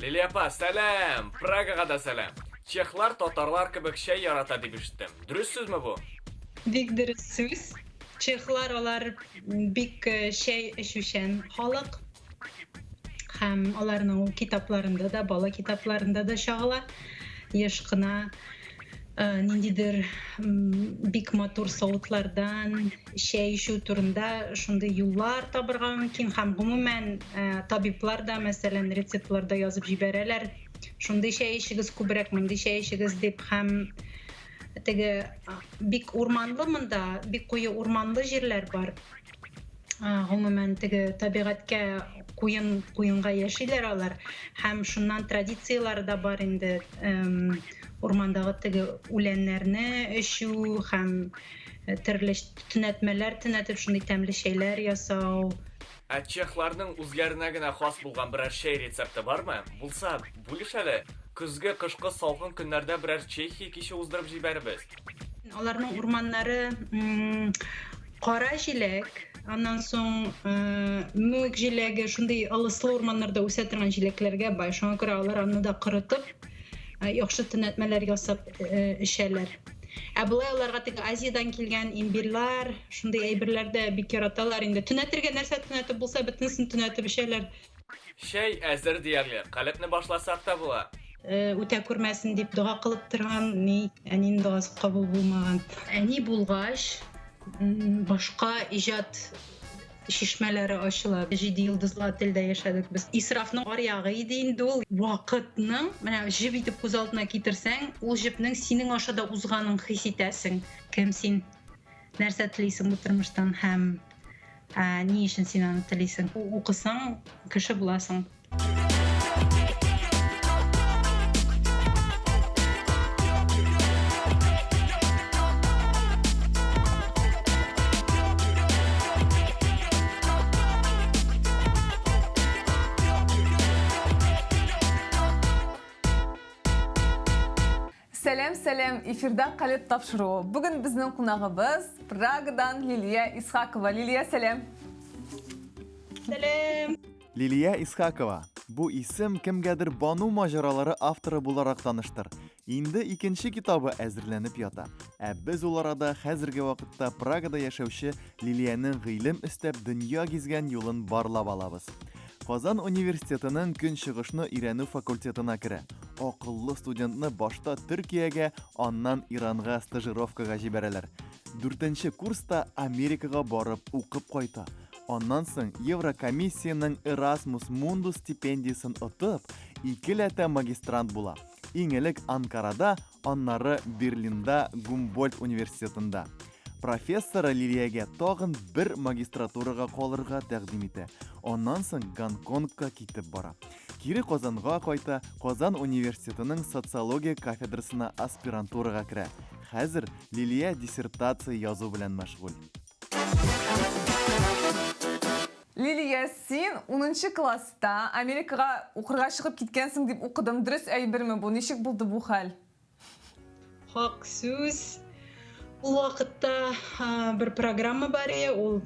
Лилия апа, сәлам! Прагага да сәлам! Чехлар татарлар кебек чәй ярата дип ишеттем. Дөрес сүзме бу? Бик дөрес сүз. Чехлар алар бик э, чәй эчүчән халык. Һәм аларның ул китапларында да, бала китапларында да чагыла. Еш кына э, ниндидер бик матур савытлардан чәй эчү турында шундый юллар табырга мөмкин һәм гомумән э, табиблар да, мәсәлән, рецептларда язып җибәрәләр. Шундый чәй эчегез күбрәк, мондый чәй эчегез дип һәм теге бик урманлы монда, бик куе урманлы җирләр бар. Гомумән, теге табигатькә куен куенга яшиләр алар һәм шуннан традицияләре дә бар инде. Урмандагы теге үләннәрне эчү һәм э, төрле төнәтмәләр төнәтеп шундый тәмле чәйләр ясау. Ә чехларның үзләренә генә хас булган берәр чәй рецепты бармы? Булса, бүлеш әле. Көзге, кышкы салкын көннәрдә берәр Чехия киче уздырып җибәрербез. Аларның урманнары кара җиләк, аннан соң мүк җиләге, шундый ылыслы урманнарда үсә торган җиләкләргә бай. Шуңа күрә алар аны да корытып, яхшы төнәтмәләр ясап эчәләр. Ә болай аларга теге Азиядән килгән имбирьлар, шундый әйберләр дә бик яраталар инде. Төнәтергә нәрсә төнәтеп булса, бөтенесен төнәтеп эчәләр. Чәй әзер диярлек, калебне башласак та була. Э, үтә күрмәсен дип дога кылып торган, ни, әнинең догасы кабул булмаган. Әни булгач, башка иҗат чишмәләре ачыла. Җиде йолдызлы отельдә яшәдек без. Исрафның аръягы иде инде ул. Вакытның, менә җеп итеп күз алдына китерсәң, ул җепнең синең аша да узганын хис итәсең. Кем син? Нәрсә телисең бу тормыштан һәм ни өчен син аны телисең? Укысаң, кеше буласың. Сәлам, сәлам, эфирда Калеб тапшыруы. Бүген безнең кунагыбыз Прагадан Лилия Исхакова. Лилия, сәлам. Сәлам. Лилия Исхакова. Бу исем кемгәдер Бану маҗаралары авторы буларак таныштыр. Инде икенче китабы әзерләнеп ята. Ә без ул арада хәзерге вакытта Прагада яшәүче Лилиянең гыйлем өстәп дөнья гизгән юлын барлап алабыз. Казан университетының Көнчыгышны өйрәнү факультетына керә. Акыллы студентны башта Төркиягә, аннан Иранга стажировкага җибәрәләр. Дүртенче курста Америкага барып укып кайта. Аннан соң Еврокомиссиянең Erasmus Mundus стипендиясен отып, икеләтә магистрант була. Иң элек Анкарада, аннары Берлинда Гумбольдт университетында. Профессоры Лилиягә тагын бер магистратурага калырга тәкъдим итә. Аннан соң Гонконгка китеп бара. Кире Казанга кайта, Казан университетының социология кафедрасына аспирантурага керә. Хәзер Лилия диссертация язу белән мәшгуль. Лилия, син унынчы класста Америкага укырга чыгып киткәнсең дип укыдым. Дөрес әйберме бу? Ничек булды бу хәл? Хак сүз. Ул вакытта бер программа бар иде, ул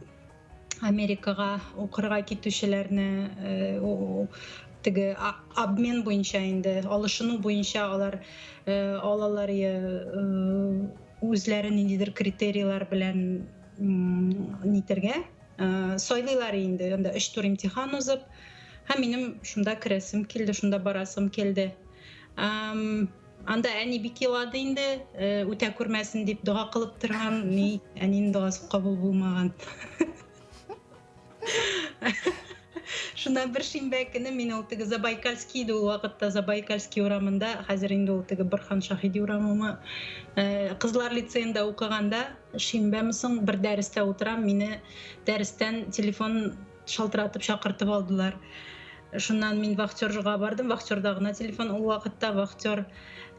Америкага укырга китүчеләрне э, теге обмен буенча инде, алышыну буенча алар э, алалар э, үзләре ниндидер критерийлар белән нитергә сайлыйлар инде. Анда өч тур имтихан узып, һәм минем шунда керәсем килде, шунда барасым килде. Анда әни бик елады инде, үтә күрмәсен дип дога кылып торган, ни, әнинең догасы кабул булмаган. Шуннан бер шимбә көне мин ул теге Забайкальский иде ул вакытта Забайкальский урамында, хәзер инде ул теге Борһан Шаһиди урамымы, э, кызлар лицеенда укыганда, шимбәме соң бер дәрестә утырам, мине дәрестән телефон шалтыратып чакыртып алдылар. Шуннан мин вахтерга бардым, вахтерда гына телефон ул вакытта вахтер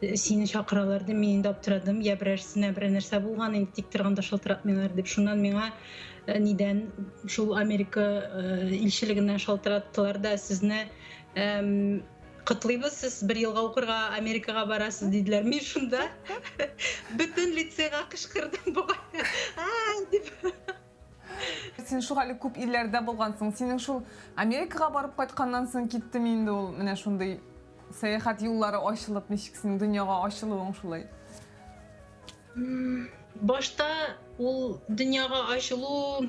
э, сине чакыралар дип, мин инде аптырадым, я берәрсенә берәр нәрсә булган, инде тик торганда шалтыратмыйлар дип. Шуннан миңа Э, нидән шул Америка э, илчелегеннән шалтыраттылар да сезне котлыйбыз сез бер елга укырга Америкага барасыз диделәр. Мин шунда бөтен лицейга кычкырдым бугай. дип. Син шул әле күп илләрдә булгансың. Синең шул Америкага барып кайтканнан соң киттеме инде ул менә шундый? Сәяхәт юллары ачылып, ничек синең дөньяга ачылуың шулай? Башта ул дөньяга ачылу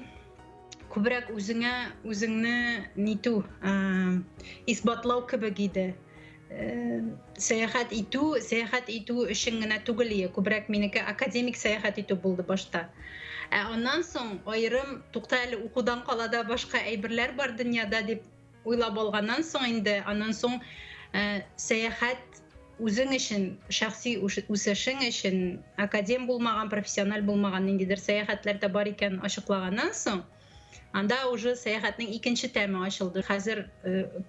күбрәк үзеңә үзеңне нитү, исбатлау кебек иде. Сәяхәт итү, сәяхәт итү өчен генә түгел ие, күбрәк минеке академик сәяхәт итү булды башта. Ә аннан соң аерым, тукта әле, укудан кала да башка әйберләр бар дөньяда дип уйлап алганнан соң инде, аннан соң сәяхәт үзең өчен, шәхси үсешең өчен, академ булмаган, профессиональ булмаган ниндидер сәяхәтләр дә бар икәнен ачыклаганнан соң, анда уже сәяхәтнең икенче тәме ачылды. Хәзер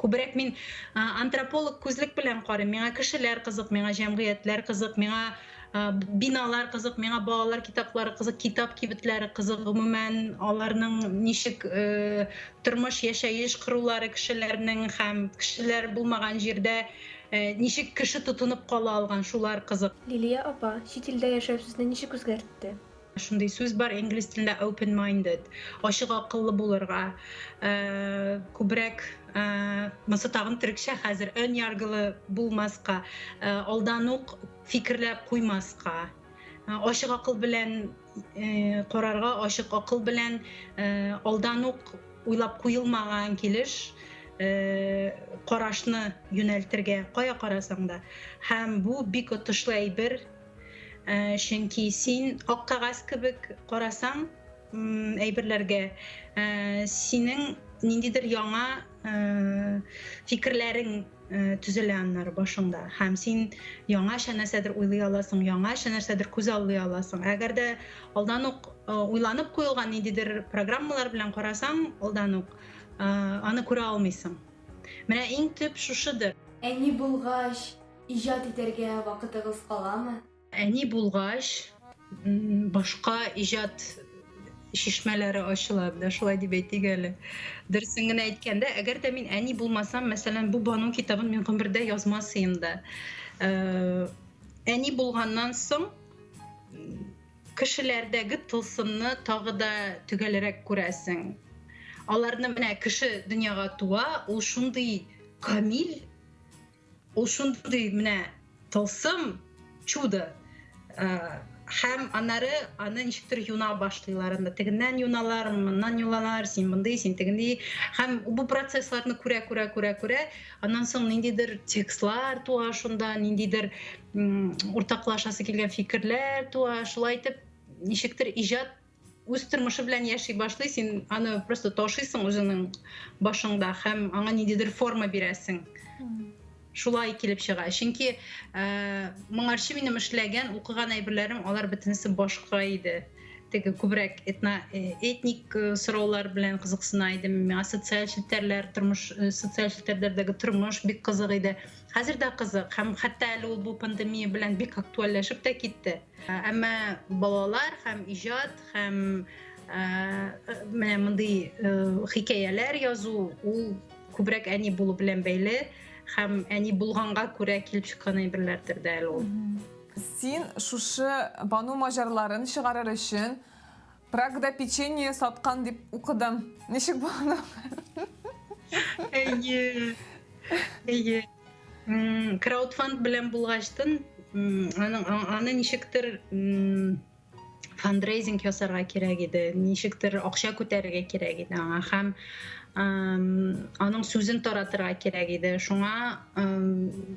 күбрәк мин антрополог күзлек белән карыйм. Миңа кешеләр кызык, миңа җәмгыятьләр кызык, миңа биналар кызык, миңа балалар китаплары кызык, китап кибетләре кызык. Гомумән, аларның ничек тормыш, яшәеш корулары кешеләрнең һәм кешеләр булмаган җирдә ничек кеше тотынып кала алган, шулар кызык. Лилия апа, чит илдә яшәү сезне ничек үзгәртте? Шундый сүз бар инглиз телендә open minded, ачык акыллы булырга, күбрәк, монысы тагын төрекчә хәзер, өн яргылы булмаска, алдан ук фикерләп куймаска, ачык акыл белән карарга, ачык акыл белән алдан ук уйлап куелмаган килеш карашны юнәлтергә, кая карасаң да. Һәм бу бик отышлы әйбер, чөнки син ак кәгазь кебек карасаң әйберләргә, синең ниндидер яңа фикерләрең төзелә аннары башыңда. Һәм син яңача нәрсәдер уйлый аласың, яңача нәрсәдер күзаллый аласың. Әгәр дә алдан ук уйланып куелган ниндидер программалар белән карасаң, алдан ук аны күрә алмыйсың. Менә иң төп шушыдыр. Әни булгач, иҗат итәргә вакытыгыз каламы? Әни булгач, башка иҗат чишмәләре ачыла, менә шулай дип әйтик әле. Дөресен генә әйткәндә, әгәр дә мин әни булмасам, мәсәлән, бу Бану китабын мин гомердә язмас идем дә. Әни булганнан соң кешеләрдәге тылсымны тагы да төгәлрәк күрәсең. Аларны менә кеше дөньяга туа, ул шундый камил, ул шундый менә тылсым, чудо. Һәм аннары аны ничектер юна башлыйлар. Анда тегеннән юналар, моннан юналар, син мондый, син тегендей. Һәм бу процессларны күрә, күрә, күрә, күрә, аннан соң ниндидер текстлар туа шунда, ниндидер уртаклашасы килгән фикерләр туа. Шулай итеп, ничектер иҗат үз тормышы белән яши башлый, син аны просто ташыйсың үзеңнең башыңда һәм аңа ниндидер форма бирәсең. Шулай килеп чыга. Чөнки моңарчы минем эшләгән, укыган әйберләрем, алар бөтенесе башка иде. Теге күбрәк этник сораулар белән кызыксына идем. Миңа социаль челтәрләр, тормыш, социаль челтәрләрдәге тормыш бик кызык иде. Хәзер дә кызык. Һәм хәтта әле ул бу пандемия белән бик актуальләшеп тә китте. Әмма балалар һәм иҗат һәм менә мондый хикәяләр язу ул күбрәк әни булу белән бәйле һәм әни булганга күрә килеп чыккан әйберләрдер дә әле ул. Син шушы Бану маҗарларын чыгарыр өчен Прагада печенье саткан дип укыдым. Ничек булды? Әйе. Әйе. Краудфанд белән булгачтын, аның аны ничектер фандрейзинг ясарга кирәк иде, ничектер акча күтәрергә кирәк иде аңа һәм аның сүзен таратырга кирәк иде. Шуңа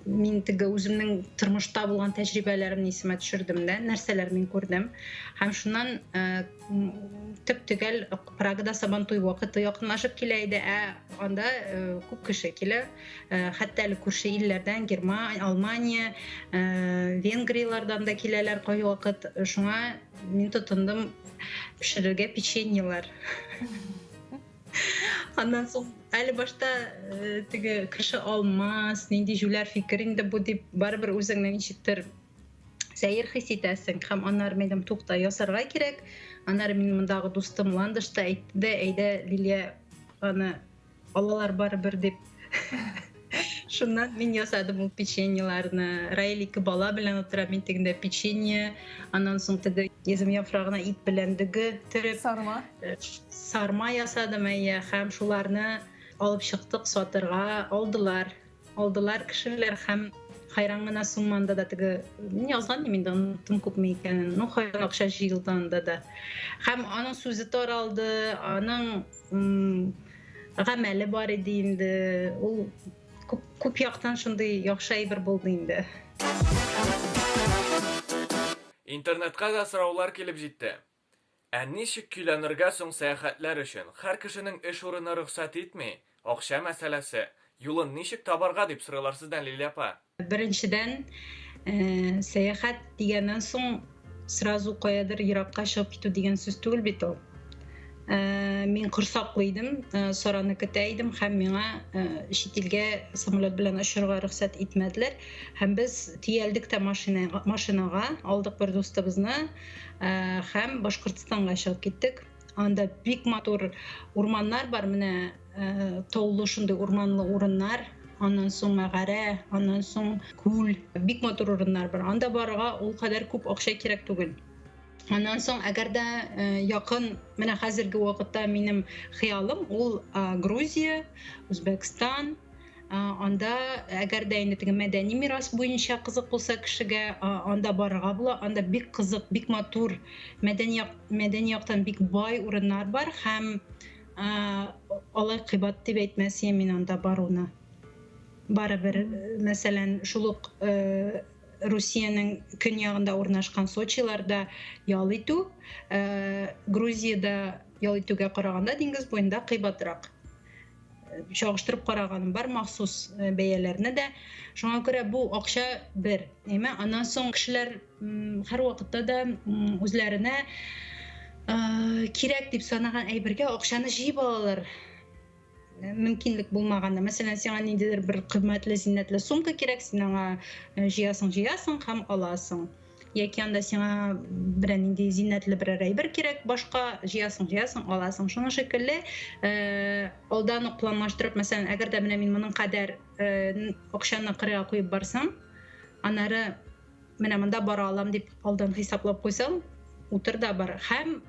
мин теге үземнең тормышта булган тәҗрибәләремне исемә төшердем дә, нәрсәләр мин күрдем. Һәм шуннан төп-төгәл Прагада Сабантуй вакыты якынлашып килә иде, ә анда күп кеше килә. Хәтта әле күрше илләрдән, Германия, Алмания, Венгрияләрдән дә киләләр кайвакыт. Шуңа мин тотындым пешерергә печеньелар. Аннан соң әле башта теге кеше алмас, нинди җүләр фикер инде бу дип, барыбер үзеңне ничектер сәер хис итәсең. Һәм аннары мин әйтәм, тукта, ясарга кирәк. Аннары минем мондагы дустым Ландыш та әйтте дә, әйдә, Лилия, аны алалар барыбер дип. Шуннан мин ясадым ул печеньеларны. Раил ике бала белән утыра, мин тегендә печенье, аннан соң теге йөзем яфрагына ит белән дөге төреп. Сарма. Сарма ясадым, әйе, һәм шуларны алып чыктык сатырга, алдылар. Алдылар кешеләр һәм хайран гына сумма анда да теге мин язган идем инде оныттым күпме икәнен. Ну, хайран акча җыелды анда да. Һәм аның сүзе таралды, аның гамәле бар иде инде. Ул күп, күп яктан шундый яхшы әйбер булды инде. Интернетка да сораулар килеп җитте. Ә ничек көйләнергә соң сәяхәтләр өчен? Һәр кешенең эш урыны рөхсәт итми, акча мәсьәләсе. Юлын ничек табарга, дип сорыйлар сездән, Лилия апа. Беренчедән, сәяхәт дигәннән соң сразу каядыр еракка чыгып китү дигән сүз түгел бит ул. Мин корсаклы идем, Сараны көтә идем һәм миңа чит илгә самолет белән очырга рөхсәт итмәделәр. Һәм без төялдек тә машина, машинага, алдык бер дустыбызны һәм Башкортстанга чыгып киттек. Анда бик матур урманнар бар, менә таулы шундый урманлы урыннар, аннан соң мәгарә, аннан соң күл, бик матур урыннар бар. Анда барырга ул кадәр күп акча кирәк түгел. Аннан соң, әгәр дә э, якын, менә хәзерге вакытта минем хыялым ул э, Грузия, Үзбәкстан, э, анда әгәр дә инде теге мәдәни мирас буенча кызык булса кешегә, анда барырга була. Анда бик кызык, бик матур, мәдәни як, мәдәни яктан бик бай урыннар бар һәм алай кыйбат дип әйтмәс идем мин анда баруны. Барыбер, мәсәлән, шул ук Русиянең көньягында урнашкан Сочиларда ял итү, э, Грузиядә ял итүгә караганда диңгез буенда кыйбатрак. Э, чагыштырып караганым бар махсус э, бәяләрне дә. Шуңа күрә бу акча бер. Әмма аннан соң кешеләр һәрвакытта да үзләренә кирәк дип санаган әйбергә акчаны җыеп алалар. Мөмкинлек булмаганда, мәсәлән, сиңа ниндидер бер кыйммәтле, зиннәтле сумка кирәк, син аңа э, җыясың, җыясың һәм аласың. Яки анда сиңа берәр нинди зиннәтле берәр әйбер кирәк, башка җыясың, җыясың, аласың. Шуның шикелле, э, алдан ук планлаштырып, мәсәлән, әгәр дә менә мин моның кадәр э, акчаны кырыйга куеп барсам, аннары менә монда бара алам дип алдан хисаплап куйсаң, утыр да бар. Һәм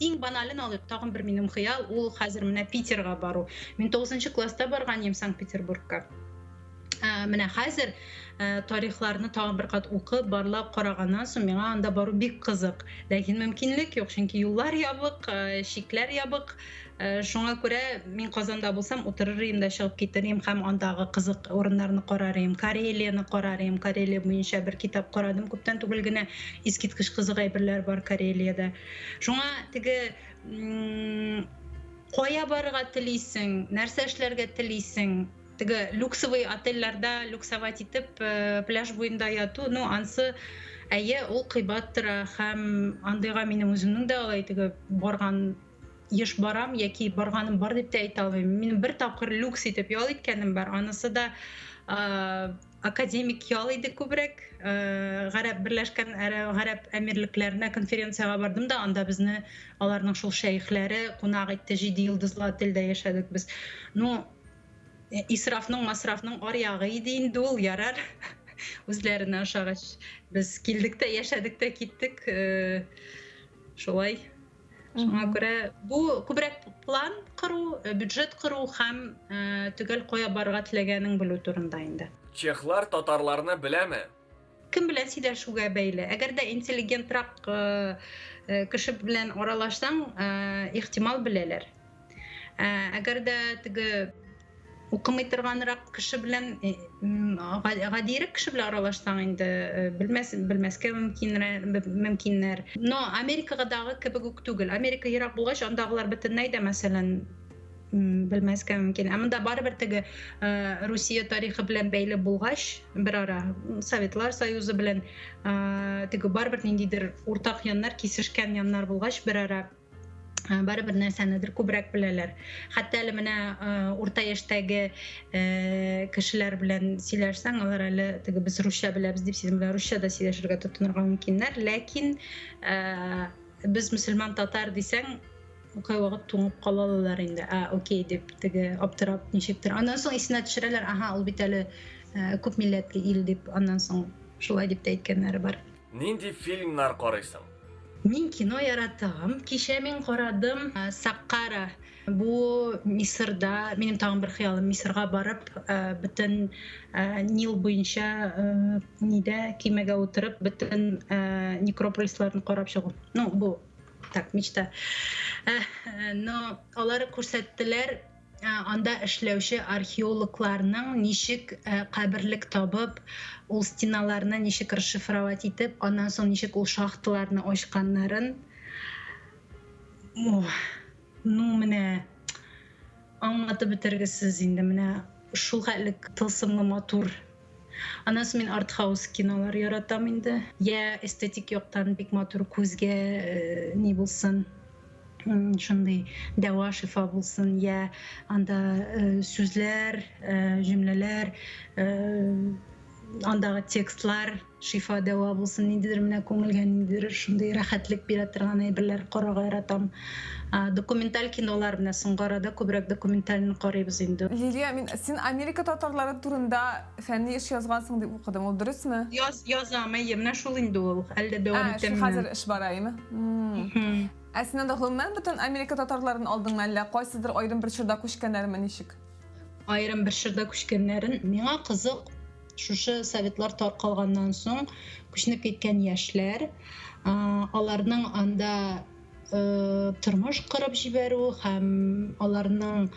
иң банален алыйк, тагын бер минем хыял, ул хәзер менә Питерга бару. Мин 9 класста барган идем Санкт-Петербургка. Ә, менә хәзер ә, тарихларны тагын бер кат укып, барлап караганнан соң миңа анда бару бик кызык. Ләкин мөмкинлек юк, чөнки юллар ябык, ә, чикләр ябык. Э, шуңа күрә мин Казанда булсам, утырыр идем дә чыгып китер идем һәм андагы кызык урыннарны карар идем. Карелияне карар идем. Карелия буенча бер китап карадым күптән түгел генә. Искиткеч кызык әйберләр бар Карелиядә. Шуңа теге кая барырга телисең, нәрсә эшләргә телисең, теге люксовый отельләрдә люксовать итеп э, пляж буенда яту, ну, ансы әйе, ул кыйбат тора һәм андыйга минем үземнең дә алай теге барган еш барам яки барганым бар дип тә әйтә алмыйм. Минем бер тапкыр люкс итеп ял иткәнем бар. Анысы да академик ял иде күбрәк. Гарәп Берләшкән Гарәп Әмирлекләренә конференциягә бардым да, анда безне аларның шул шәехләре кунак итте. Җиде йолдызлы отельдә яшәдек без. Ну, исрафның, масрафның аръягы иде инде ул, ярар. Үзләренә ошагач. Без килдек тә, яшәдек тә киттек. Шулай. Шуңа күрә бу күбрәк план кору, э, бюджет кору һәм э, төгәл кая барырга теләгәнең белү турында инде. Чехлар татарларны беләме? Кем белән сөйләшүгә бәйле. Әгәр дә интеллигентрак э, кеше белән аралашсаң, ихтимал беләләр. Әгәр дә теге укымый торганрак кеше белән э, гадиерәк кеше белән аралашсаң инде э, белмәс белмәскә мөмкиннәр. Но Америкадагы кебек үк түгел. Америка ерак булгач, андагылар бөтенләй дә, мәсәлән, белмәскә мөмкин. Ә монда барыбер теге э, Русия тарихы белән бәйле булгач, бер ара Советлар Союзы белән теге барыбер ниндидер уртак яннар, кисешкән яннар булгач, бер ара Э, барыбер нәрсәнедер күбрәк беләләр. Хәтта әле менә э, урта яшьтәге э, кешеләр белән сөйләшсәң, алар әле теге без русча беләбез дип синең белән русча да сөйләшергә тотынырга мөмкиннәр. Ләкин без мөселман татар дисәң, кайвакыт туңып калалар инде. А, окей дип теге аптырап ничектер. Аннан соң исенә төшерәләр, аһа, ул бит әле күп милләтле ил дип, аннан соң шулай дип тә әйткәннәре бар. Нинди фильмнар карыйсың? Мин кино яратам. Кичә мин карадым Саккара. Бу Мисырда, минем тагын бер хыялым Мисырга барып, бөтен Нил буенча нидә кимәгә утырып, бөтен некрополисларны карап чыгу. Ну, бу так, мечта. Но алар күрсәттеләр анда эшләүче археологларның ничек каберлек табып, ул стеналарны ничек расшифровать итеп, аннан соң ничек ул шахталарны ачканнарын. Ну, менә аңлатып бетергесез инде, менә шул хәтлек тылсымлы матур. Аннан соң мин артхаус кинолар яратам инде. Я эстетик яктан бик матур күзгә ни булсын, шундый дәва шифа булсын, я анда сүзләр, җөмләләр, андагы текстлар шифа дәва булсын, ниндидер менә күңелгә ниндидер шундый рәхәтлек бирә торган әйберләр карарга яратам. Документаль кинолар менә соңгы арада күбрәк документальны карыйбыз инде. Лилия, мин син Америка татарлары турында фәнни эш язгансың дип укыдым, ул дөресме? Яз, язам, әйе, менә шул инде ул. Әле дә дәвам итәм. Шул хәзер эш бара, әйеме? Ә син анда гомумән бөтен Америка татарларын алдыңмы, әллә кайсыдыр аерым бер чорда күчкәннәрме, ничек? Аерым бер чорда күчкәннәрен. Миңа кызык, шушы советлар таркалганнан соң күченеп киткән яшьләр, аларның анда тормыш корып җибәрү һәм аларның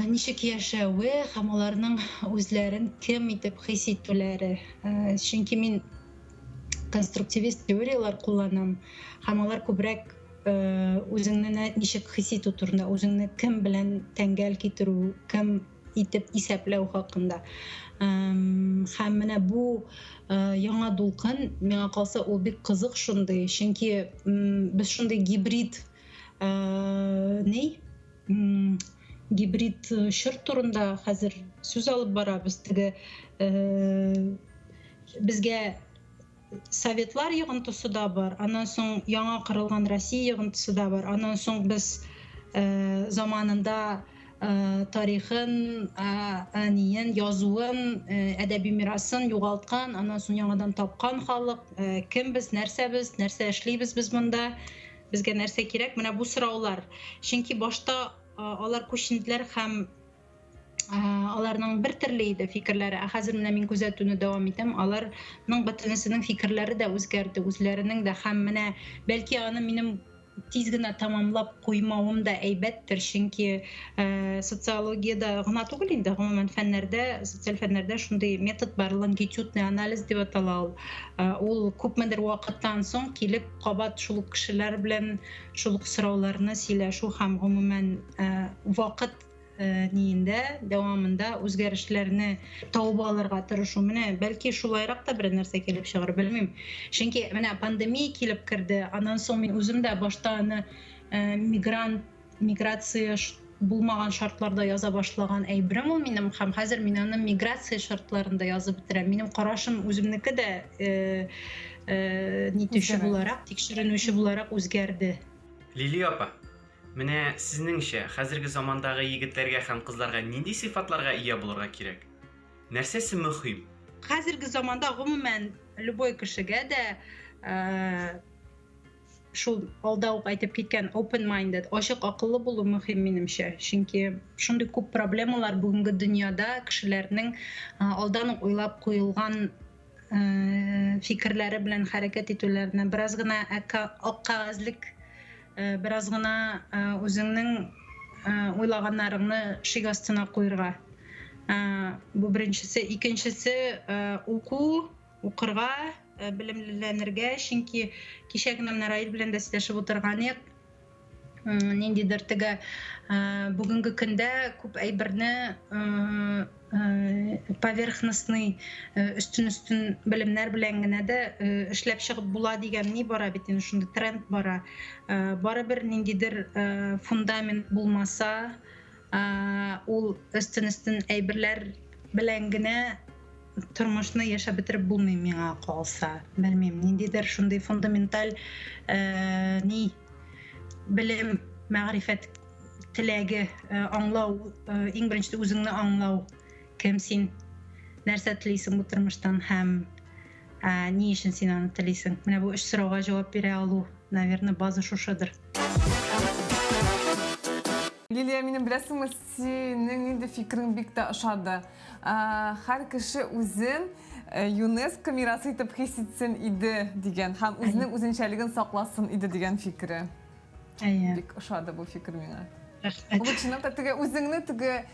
ничек яшәве һәм аларның үзләрен кем итеп хис итүләре. Чөнки мин конструктивист теорияләр кулланам һәм алар күбрәк үзеңне ничек хис итү турында, үзеңне кем белән тәңгәл китерү, кем итеп исәпләү хакында. Һәм менә бу яңа дулкын, миңа калса, ул бик кызык шундый, чөнки без шундый гибрид ни? Гибрид чор турында хәзер сүз алып барабыз. Теге безгә советлар йогынтысы да бар, аннан соң яңа корылган Россия йогынтысы да бар, аннан соң без заманында тарихын, ниен, язуын, әдәби мирасын югалткан, аннан соң яңадан тапкан халык. Кем без, нәрсә без, нәрсә эшлибез без монда, безгә нәрсә кирәк? Менә бу сораулар. Чөнки башта алар күченделәр һәм аларның бер төрле иде фикерләре. Ә хәзер менә мин күзәтүне дәвам итәм, аларның бөтенесенең фикерләре дә үзгәрде, үзләренең дә. Һәм менә бәлки аны минем тиз генә тамамлап куймавым да әйбәттер, чөнки социологиядә гына түгел инде, гомумән фәннәрдә, социаль фәннәрдә шундый метод бар, лонгитюдный анализ дип атала ул. Ул күпмедер вакыттан соң килеп кабат шул ук кешеләр белән шул ук сорауларны сөйләшү һәм гомумән вакыт ниендә дәвамында үзгәрешләрне табып алырга тырышу. Менә бәлки шулайрак та бер нәрсә килеп чыгар, белмим. Чөнки менә пандемия килеп керде, аннан соң мин үзем дә башта аны мигрант, миграция булмаган шартларда яза башлаган әйберем ул минем, һәм хәзер мин аны миграция шартларында язып бетерәм. Минем карашым үземнеке дә нитүче буларак, тикшеренүче буларак үзгәрде. Лилия апа, менә сезнеңчә, хәзерге замандагы егетләргә һәм кызларга нинди сыйфатларга ия булырга кирәк? Нәрсәсе мөһим? Хәзерге заманда гомумән любой кешегә дә шул алда ук әйтеп киткән open-minded, ачык акыллы булу мөһим минемчә. Чөнки шундый күп проблемалар бүгенге дөньяда кешеләрнең алдан ук уйлап куелган фикерләре белән хәрәкәт итүләренә бераз гына ак кәгазьлек, бераз гына үзеңнең уйлаганнарыңны шик астына куерга. Бу беренчесе. Икенчесе, уку, укырга, белемлеләнергә, чөнки кичә генә менә Раил белән дә сөйләшеп утырган идек. Ниндидер теге бүгенге көндә күп әйберне поверхностный, өстен-өстен белемнәр белән генә дә эшләп чыгып була дигән ни бара бит инде, шундый тренд бара. Барыбер ниндидер фундамент булмаса, ул өстен-өстен әйберләр белән генә тормышны яшәп бетереп булмый миңа калса. Белмим, ниндидер шундый фундаменталь ни белем, мәгърифәт теләге, аңлау, иң беренче үзеңне аңлау, кем син, нәрсә телисең бу тормыштан һәм Ә, ни өчен син аны телисең? Менә бу өч сорауга җавап бирә алу, наверное, база шушыдыр. Лилия, минем беләсеңме, синең нинди фикерең бик тә ошады. Һәр кеше үзен э, ЮНЕСКО мирасы итеп хис итсен иде дигән һәм үзенең үзенчәлеген сакласын иде дигән фикере. Әйе. Бик ошады бу фикер миңа. Рәхмәт. Бу чынлап та теге үзеңне теге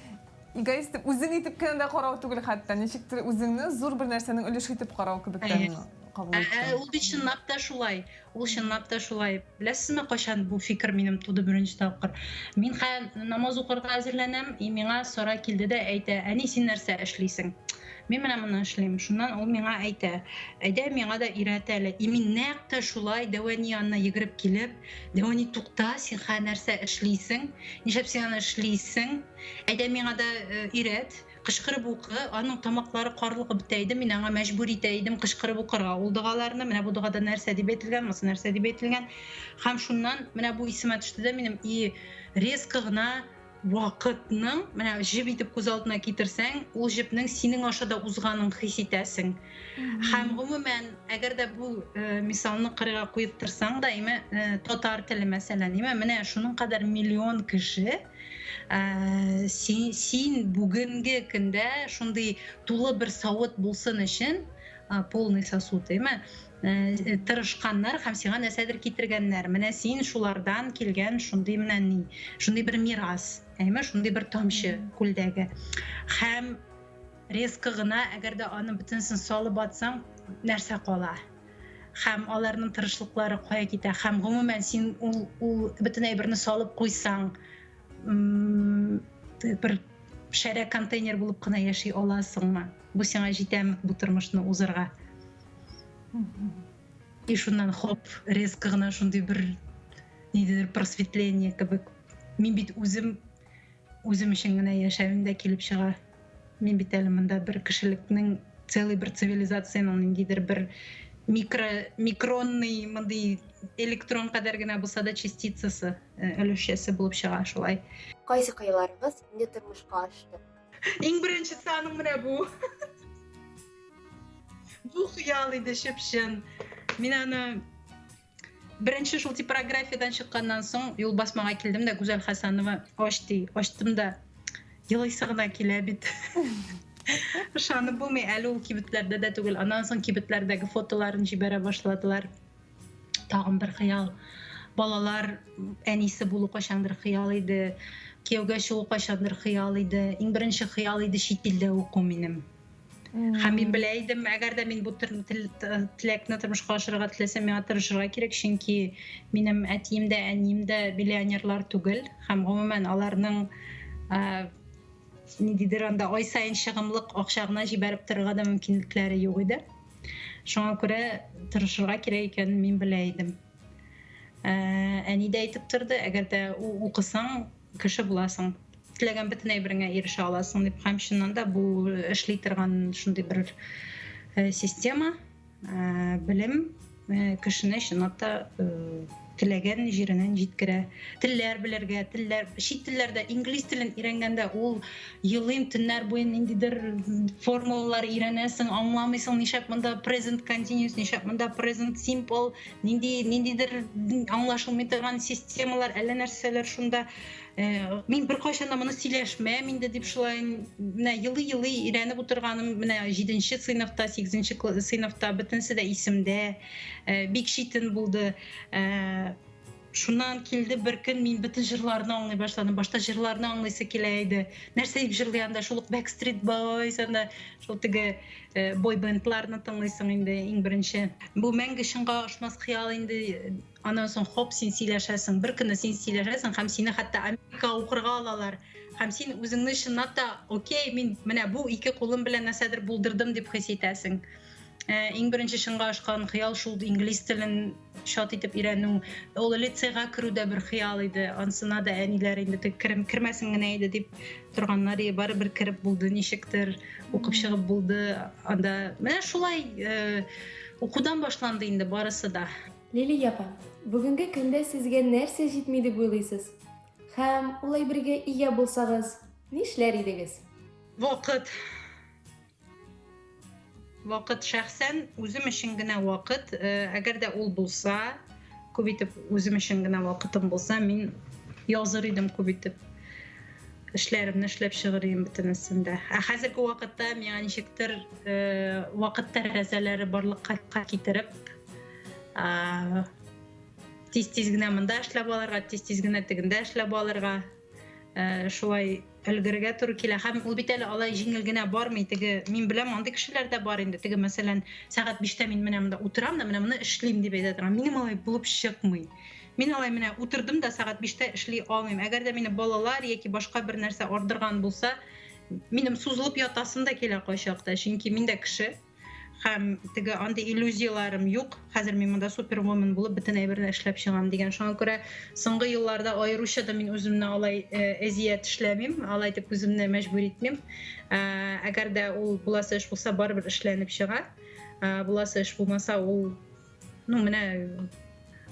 эгоист итеп, үзең итеп кенә дә карау түгел хәтта, ничектер үзеңне зур бер нәрсәнең өлеше итеп карау кебек тә Әйе. мин кабул Ә, ә, иттем. ул бит чынлап та шулай. Ул чынлап та шулай. Беләсезме, кайчан бу фикер минем туды беренче тапкыр? Мин хәзер намаз укырга әзерләнәм, и миңа Сара килде дә әйтә, әни, син нәрсә эшлисең? Мин менә моны эшлим. Шуннан ул миңа әйтә, әйдә миңа да өйрәт әле. И мин нәкъ тә шулай дәү әни янына йөгереп килеп, дәү әни, тукта, син хәзер нәрсә эшлисең? Нишләп син аны эшлисең? Әйдә миңа да э, өйрәт. Кычкырып укы, аның тамаклары карлыгып бетә иде, мин аңа мәҗбүр итә идем кычкырып укырга ул догаларны. Менә бу догада нәрсә дип әйтелгән, монысы нәрсә дип әйтелгән. Һәм шуннан менә бу исемә төште дә минем и резко гына вакытның, менә җеп итеп күз алдына китерсәң, ул җепнең синең аша да узганын хис итәсең. Һәм гомумән, әгәр дә бу э, мисалны кырыйга куеп торсаң да, име, э, татар теле мәсәлән, име, менә шуның кадәр миллион кеше Ә, син, син бүгенге көндә шундый тулы бер савыт булсын өчен, полный сосуд, әйме, э, тырышканнар һәм сиңа нәрсәдер китергәннәр. Менә син шулардан килгән шундый менә ни, шундый бер мирас, әйме, шундый бер тамчы күлдәге. Һәм резко гына, әгәр дә аны бөтенесен салып атсаң, нәрсә кала? Һәм аларның тырышлыклары кая китә? Һәм гомумән син ул, ул бөтен әйберне салып куйсаң, бер шәрә контейнер булып кына яши аласыңмы? Бу сиңа җитәме бу тормышны узырга? И шуннан хоп, резко гына шундый бер ниндидер просветление кебек. Мин бит үзем үзем өчен генә яшәвем дә килеп чыга. Мин бит әле монда бер кешелекнең целый бер цивилизациянең ниндидер бер микро микронный мондый электрон кадәр генә булса да частицасы, э, өлешчәсе булып чыга шулай. Кайсы хыялларыгыз инде тормышка ашты? Иң беренчесе аның менә бу. Бу хыял иде чып-чын. Мин аны Беренче шул типографиядән чыкканнан соң юл басмага килдем дә Гүзәл Хәсәнова ач ди. Ачтым да елыйсы гына килә бит. Ышанып булмый, әле ул кибетләрдә дә түгел. Аннан соң кибетләрдәге фотоларын җибәрә башладылар. Тагын бер хыял. Балалар әнисе булу кайчандыр хыял иде. Кияүгә чыгу кайчандыр хыял иде. Иң беренче хыял иде чит илдә уку минем. Һәм мин белә идем, әгәр дә мин бу теләкне тормышка ашырырга теләсәм, миңа тырышырга кирәк, чөнки минем әтием дә, әнием дә миллионерлар түгел һәм гомумән аларның ниндидер анда ай саен чыгымлык акча гына җибәреп торырга да мөмкинлекләре юк иде. Шуңа күрә тырышырга кирәк икәнен мин белә идем. Әни дә әйтеп торды, әгәр дә укысаң, кеше буласың, теләгән бөтен әйбереңә ирешә аласың дип. Һәм чыннан да бу эшли торган шундый бер э, система, э, белем э, кешене чынлап та теләгән җиреннән җиткерә. Телләр белергә, телләр, чит телләрдә инглиз телен өйрәнгәндә ул елыйм төннәр буе ниндидер формулалар өйрәнәсең, аңламыйсың, нишләп монда present continuous, нишләп монда present simple, нинди ниндидер аңлашылмый торган системалар, әллә нәрсәләр шунда. Э, мин беркайчан да моны сөйләшмәм инде дип шулай менә елый-елый өйрәнеп утырганым менә җиденче сыйныфта, сигезенче сыйныфта бөтенесе дә исемдә. Э, бик читен булды. Э, шуннан килде бер көн мин бөтен җырларны аңлый башладым. Башта җырларны аңлыйсы килә иде. Нәрсә дип җырлый анда шул ук Backstreet Boys анда шул теге Э, бойбендларны тыңлыйсың инде иң беренче. Бу мәңге чынга ашмас хыял инде. Аннан соң хоп, син сөйләшәсең. Бер көнне син сөйләшәсең һәм сине хәтта Америкага укырга алалар. Һәм син үзеңне чынлап та, окей, мин менә бу ике кулым белән нәрсәдер булдырдым дип хис итәсең. Э, иң беренче чынга ашкан хыял шул инглиз телен чат итеп өйрәнү. Ул лицейга керү дә бер хыял иде. Ансына да әниләр инде тек керем кермәсен генә иде дип торганнар иде. Барыбер кереп булды ничектер, укып чыгып булды. Анда менә шулай э, укудан башланды инде барысы да. Лилия апа, бүгенге көндә сезгә нәрсә җитми дип уйлыйсыз? Һәм ул әйбергә ия булсагыз, нишләр идегез? Вакыт. Вакыт шәхсән үзем өчен генә вакыт, э, әгәр дә ул булса, күп итеп үзем өчен генә вакытым булса, мин языр идем күп итеп. Эшләремне эшләп чыгыр идем бөтенесен дә. Ә хәзерге вакытта миңа ничектер э, вакыт тәрәзәләре барлыкка китереп, тиз-тиз генә монда эшләп алырга, тиз-тиз генә тегендә эшләп алырга, Э, шулай өлгерергә туры килә һәм ул бит әле алай җиңел генә бармый теге мин беләм андый кешеләр дә бар инде теге мәсәлән сәгать биштә мин менә монда утырам да менә моны эшлим дип әйтә торган минем алай булып чыкмый мин алай менә утырдым да сәгать биштә эшли алмыйм әгәр дә мине балалар яки башка бер нәрсә ардырган булса минем сузылып ятасым да килә кайчакта чөнки мин дә кеше Һәм теге андый иллюзияләрем юк. Хәзер мин монда супервумен булып бөтен әйберне эшләп чыгам дигән. Шуңа күрә соңгы елларда аеруча да мин үземне алай э, әзият эшләмим, алай дип үземне мәҗбүр итмим. Э, әгәр дә ул буласы эш булса, барыбер эшләнеп чыга. Э, буласы эш булмаса, ул ну менә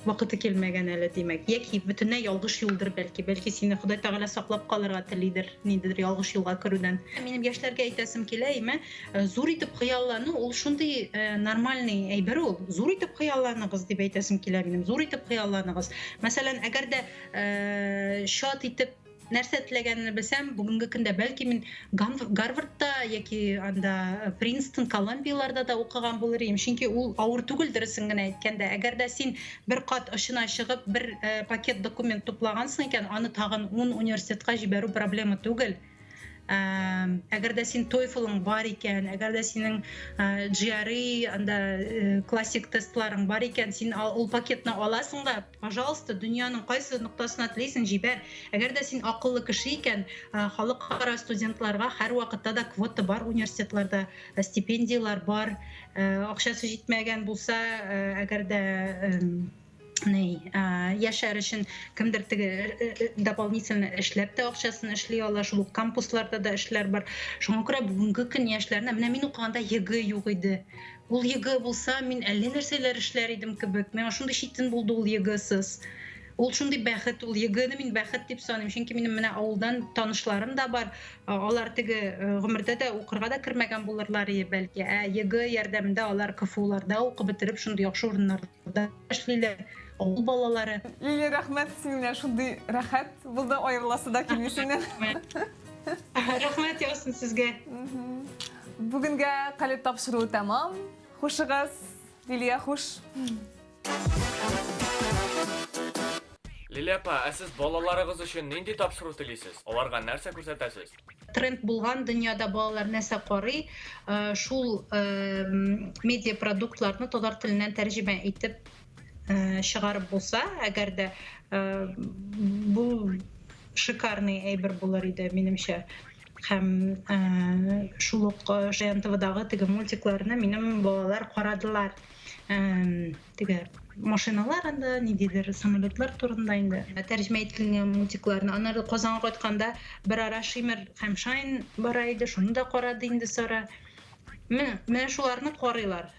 вакыты килмәгән әле димәк. Яки бөтенләй ялгыш юлдыр бәлки. Бәлки сине Ходай Тәгалә саклап калырга телидер, ниндидер ялгыш юлга керүдән. Минем яшьләргә әйтәсем килә, име, э, зур итеп хыяллану ул шундый э, нормальный әйбер ул. Зур итеп хыялланыгыз дип әйтәсем килә минем. Зур итеп хыялланыгыз. Мәсәлән, әгәр дә э, чат итеп нәрсә теләгәнемне белсәм, бүгенге көндә бәлки мин Гарвардта яки анда э, Принстон, Колумбияларда да укыган булыр идем. Чөнки ул авыр түгел дөресен генә әйткәндә. Әгәр дә син бер кат очына чыгып, бер э, пакет документ туплагансың икән, аны тагын 10 университетка җибәрү проблема түгел. Әгәр дә син TOEFL-ың бар икән, әгәр дә синең GRE, анда э, классик тестларың бар икән, син ул пакетны аласың да, Пожалуйста, дөньяның кайсы ноктасына телисең, җибәр. Әгәр дә син акыллы кеше икән, халыкара студентларга һәрвакытта да квота бар университетларда, стипендияләр бар. Акчасы җитмәгән булса, әгәр дә ни, яшәр өчен кемдер теге дополнительно эшләп тә акчасын эшли ала, шул ук кампусларда да эшләр бар. Шуңа күрә бүгенге көн яшьләренә, менә мин укыганда ЕГЭ юк иде. Ул ЕГЭ булса, мин әллә нәрсәләр эшләр идем кебек. Миңа шундый читен булды ул ЕГЭсыз. Ул шундый бәхет, ул ЕГЭны мин бәхет дип саныйм. Чөнки минем менә авылдан танышларым да бар. Алар теге э, гомердә дә укырга да кермәгән булырлар иде бәлки. Ә ЕГЭ ярдәмендә алар КФУларда укып бетереп, шундый яхшы урыннарда эшлиләр. Авыл балалары. Лилия, рәхмәт синең белән шундый рәхәт булды, аерыласы да килми синнән. Рәхмәт яусын сезгә. Бүгенгә Калеб тапшыруы тәмам. Хушыгыз, Лилия, хуш. Лилия апа, ә сез балаларыгыз өчен нинди тапшыру телисез? Аларга нәрсә күрсәтәсез? Тренд булган дөньяда балалар нәрсә карый, э, шул э, медиапродуктларны татар теленнән тәрҗемә итеп э, чыгарып булса, әгәр дә бу шикарный әйбер булыр иде, минемчә. Һәм шул ук Шаян ТВдагы теге мультикларны минем балалар карадылар. Теге машиналар анда, ниндидер самолетлар турында инде тәрҗемә ителгән мультикларны. Аннары Казанга кайтканда берара Шимер һәм Шайн бара иде, шуны да карады инде Сара. Менә, менә шуларны карыйлар.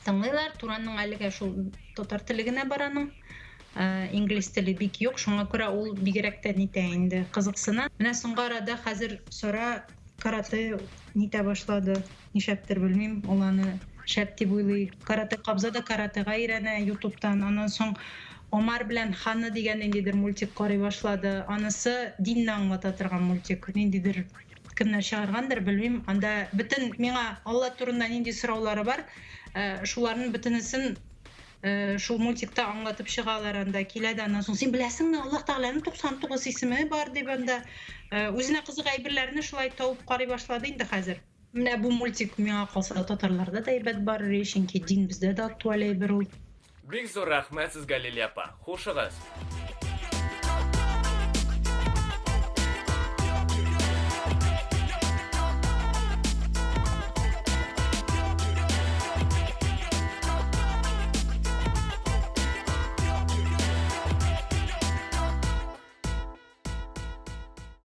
Тыңлыйлар. Туранның әлегә шул татар теле генә бар аның. Инглиз теле бик юк, шуңа күрә ул бигрәк тә нитә инде, кызыксына. Менә соңгы арада хәзер Сара каратэ нитә башлады. Нишләптер белмим, ул аны шәп дип уйлый. Каратэ кабза да каратэга өйрәнә ютубтан. Аннан соң Омар белән Ханна дигән ниндидер мультик карый башлады. Анысы динне аңлата торган мультик. Ниндидер кемнәр чыгаргандыр, белмим. Анда бөтен миңа Алла турында нинди сораулары бар, э, шуларның бөтенесен Э, шул мультикта аңлатып чыгалар анда килә дә аннан соң син беләсеңме Аллаһ Тәгаләнең 99 исеме бар дип анда э, үзенә кызык әйберләрне шулай табып карый башлады инде хәзер. Менә бу мультик миңа калса татарларда да әйбәт барыр, чөнки дин бездә дә актуаль әйбер ул. Бик зур рәхмәт сезгә, Лилия апа. Хушыгыз.